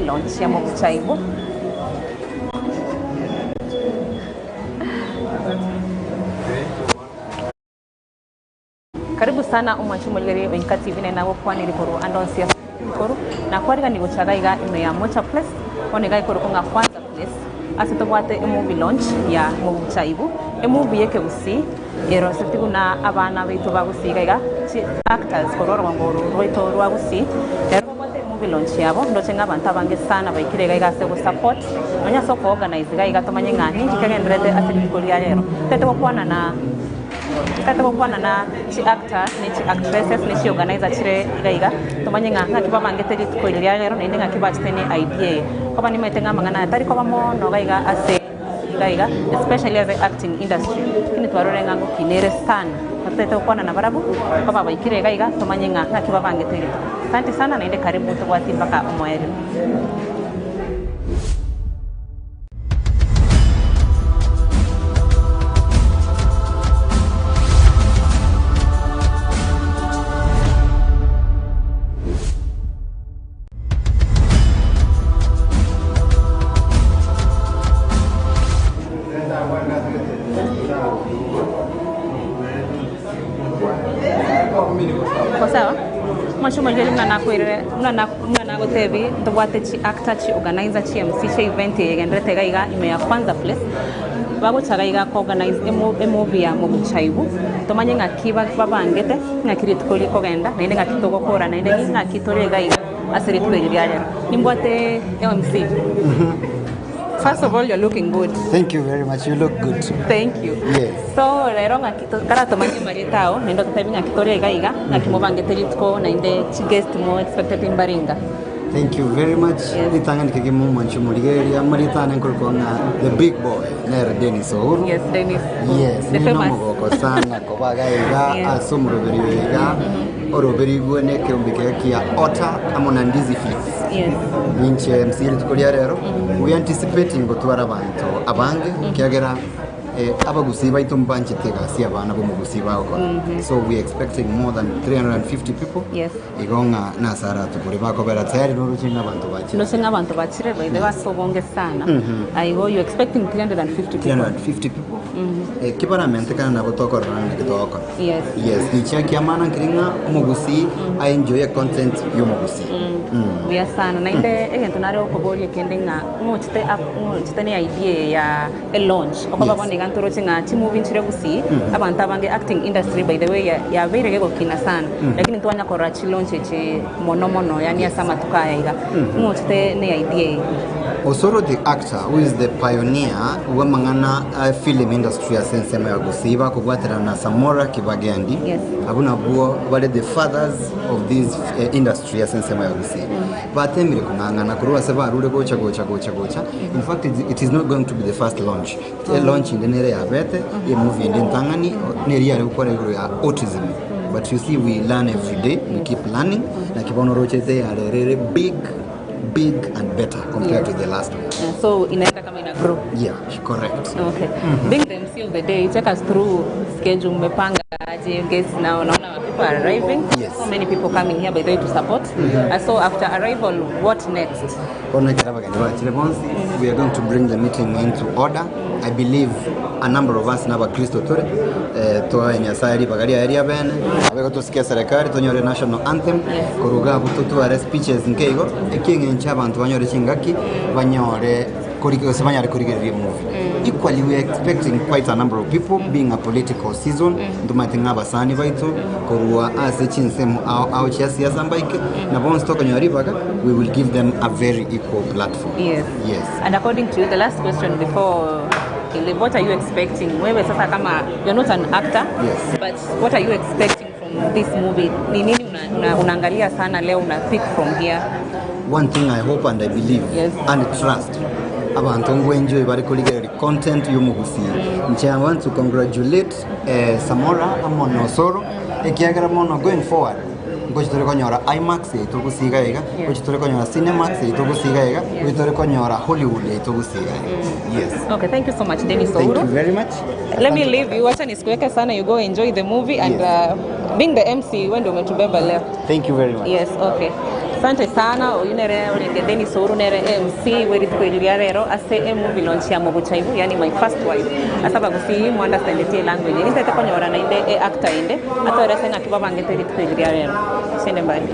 elaunch ya Mobuchaibu. Karibu sana omwanchi omorigereria o Inka TV naye nagokwaniri korwa ande onsi ase rikoru nakwarigani gocha iga iga ime ya Mocha Place bono iga ekorokwa ng'a Kwanza Place ase tobwate emovie launch ya Mobuchaibu emovie y'ekegusii eroseti buna abana baito ba Gusii iga iga chi actors korwa orogongo oro rwaito rwa Gusii rero babwate emovie launch yabo ndoche ng'a abanto abange sana baikire iga iga ase gosupport nonya ase oko organize iga iga tomanye ng'a ninki kegendererete ase rituko ria rero. Totagete gokwana na. Totagete gokwana na chi actors ne chi actresses ne chi organizer chire iga iga, tomanye ng'a ng'aki babangete rituko eri ria rero naende ng'aki bachete ne idea eye. Koba nimaete ng'a amang'ana aya tari koba mono iga iga ase iga iga especially ase acting industry, lakini twarorire ng'a ngokina ere sana. Totagete gokwana nabarabwo, koba baikire iga iga tomanye ng'a ng'aki babangete rituko. Asanti sana naende karibu tobwati mpaka omoerio. Iko sawa? Mwanche omorikeri buna nakwerire buna na buna nagotebi ntobwate chi actor, chi organizer, chi MC chi event eye egenderete iga iga ime ya Kwanza Place, bagocha iga iga ko organize emo emovie ya Mobuchaibu, tomanye ng'aki ba babangete, ng'aki rituko rikogenda, naende ng'aki togokora naende ng'aki tore iga iga ase rituko eri ria rero. Nimbwate MC. First of all you're looking good. Thank you very much. You look good. Thank you. Yes. So rero ng'aki to- karatomanye amarieta ao naende ototebi ng'aki tore iga iga ng'aki mobangete rituko naende chiguest mo expected mbarenga. Thank you very much. Yes. Ritang'ani kegima omwanchi omorigereria amarieta ane nkorokwa ng'a the big boy nere Dennis Ouru. Yes, Dennis. Yes, The nina famous. omogoko sana koba iga iga Yes. ase omoroberi oyo iga oroberigwe na ekeombe keria kia Otter amo na Ndizi Flicks. Yes. Ninche MC rituko ria rero, we anticipating gotwara abanto abange ekiagera eh, abagusii baito mbanchete egasi abana b'omogusii bagokora so we expecting more than 350 people Yes. igo ng'a nase aratokore bakobera tayari noroche ng'a abanto bachire Ndoche ng'a abanto bachire by the way ase obonge sana. Aigo you expecting 350 people. 350 people Eh, kibaramentekana nabo tokorora naki togokora Yes. yes ninche kiamana nkeri ng'a omogusii aenjoye content y'omogusii Buya sana naende egento nare gokoboria ekende ng'a ng'ochete up ng'ochete ne idea eye ya elaunch okoba Yes. bono iga ntoroche ng'a chimovie nchire gusii abanto abange acting industry by the way ya yabeire gegokina sana lakini ntwanya korora chilaunch echi mono mono yaani ase amatuko aya iga ng'ochete ne idea eye. Osoro the actor who is the pioneer bw'amang'ana a film industry ase ensemo ya Gusii bakobwaterana na Samora Kibagendi Yes. abwo nabwo bare the fathers of this eh, industry ase ensemo ya Gusii batemire kong'ang'ana korwa ase barure gocha gocha gocha gocha in fact it, it is not going to be the first launch mm. launch inde nere yabete mm. movie ende ntang'ani neri yare gokora igoro ya autism but you see we learn every day we keep learning mm. na kibono rochete yarerere big big and better compared Yes. to the last one Yeah, so inaenda kama ina grow. yeah correct Okay. Being the MC of the day, take us through schedule mmepanga aje guests now naona people are arriving. Yes. So many people coming here by the way to support. So after arrival what next? Bono ekero abageni bachire bonsi, we are going to bring the meeting into order. I believe a number of us nabakristo tore eh, twae Nyasaye ribaga riaye ria bene abe gotosike serikali tonyore national anthem koruga abwo totware speeches nke igo ekieng'encho abanto banyore chingaki banyore kori- gose banyare korigereria movie equally we are expecting quite a number of people being a political season ntomanyete ng'a abasani baito korwa ase chinsemo ao ao chia siasa mbaike na bonsi tokonyora ribaga we will give them a very equal platform Yes. yes And according to you, the last question before you leave, what are you expecting? Wewe sasa kama you're not an actor, Yes. but what are you expecting from this movie? Ni nini una, una, unaangalia sana leo una pick from here? One thing I hope and I believe Yes. and trust abanto ngwenjoy bari korigereria content y'omogusii inche I want to congratulate eh, Samora amo na Osoro ekiagera mono going forward ngochi tore konyora IMAX yaito gosiga iga Yes. ngochi tore konyora Cinemax yaito gosiga iga Yes. ngochi tore konyora Hollywood yaito gosiga iga yes Okay, thank you so much Dennis thank Ouru. you very much Let me leave you. Wacha nisikuweke sana. You go enjoy the movie and Yes. being the MC, wewe ndio umetubeba leo. thank you very much Yes, okay. Asante sana, oyio nere orenge Dennis Ouru nere MC bwe rituko eri ria rero ase emovie launch ya Mobuchaibu yaani my first wife. Ase abagusii mo understandeti elanguage eye nintagete konyora naende e actor ende atoerese ng'aki babangete rituko eri ria rero. Gose mbari.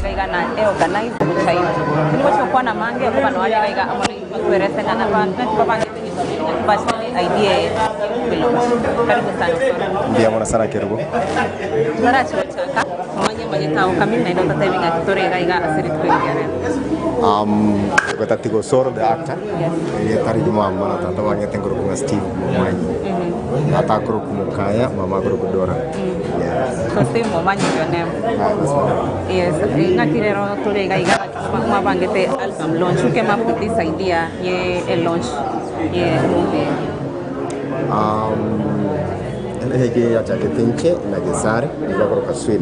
Iga iga na eorganize gocha intwe. Tindi gocha gokwana amange okoba nonya iga iga amo naintwe batuerese ng'a naba ng'aki babangete rituko eri ng'aki bachete idea eye ye movie launch. Karibu sana Osoro. Mbuya mono sana Kerubo. Torache gochaka omanye manyete agwo kamili naende ototebi ng'aki tore iga iga ase rituko eri ria rero. Gotatiga Osoro the actor, Yes. erieta riria mama na tata bang'ete nkorokwa ng'a Steve Momanyi. Tata akorokwa Mokaya, mama akorokwa Dora. Yes. So Steve Momanyi is your name. Ah, that's my name. Yes, ng'aki rero tore iga iga mwabangete album launch. Who came up with this idea ye a launch ye movie? Eke yachagete inche na Gesare nigo akoroka Swim.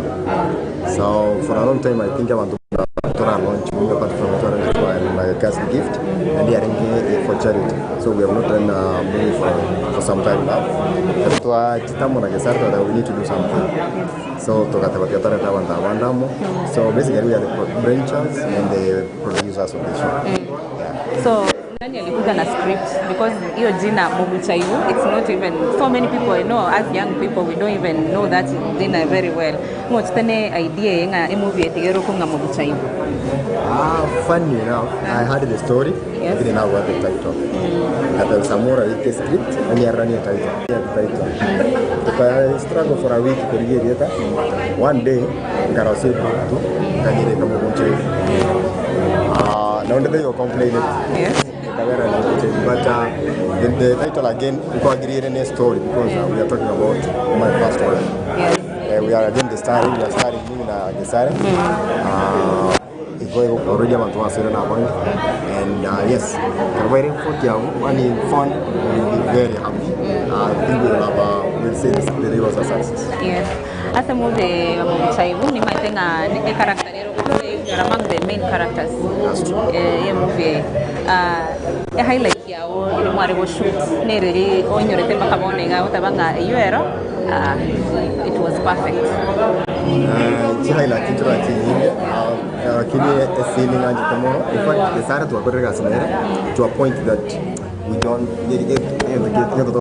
So for a long time I think abanto buna tora launch movie apart from twarenge twa my cousin gift and yarenge for charity. So we have not done a movie for some time now. Pero twachete amo na Gesare twateba we need to do something. So togateba tiga torete abanto abande amo. So basically we are the brainchilds and the producers of the show. Yeah. So nani alikuja na script because hiyo jina Mobuchaibu it's not even so many people I know as young people we don't even know that jina very well. Ng'ochete idea ng'a emovie etigero kung'a Mobuchaibu. Ah, funny enough, I heard the story, Yes. I didn't know what the title. Ata Samora with script, and he ran a title. Yeah, the title. Tuka struggle for a week kurigia rieta. One day, ngarose tu, kanyere kama kunche. Ah, na onde they complain. Yes. Kawera na kunche. But the title again, uko agree in a story because we are talking about my first wife. Yes. We are again the starring, we are starring mimi na Gesare. Igo igo already abanto basoire na abange and yes ekero baire effort yabo yaani fund we will be very happy I think we will have a we will say this the was a success. Yes. Ase movie ya Mobuchaibu nimaete ng'a echaracter nere ogoplay you are among the main characters That's true. eh, ye movie eye. Ah, e highlight yago eri mware goshoot nereri oinyorete mpaka bono iga goteba ng'a eywo ero ah, it was perfect. Chihighlight nchiroo chinyinge lakini escene ng'anchete mono in fact Gesare twakorire egasi nere to a point that we don't egento.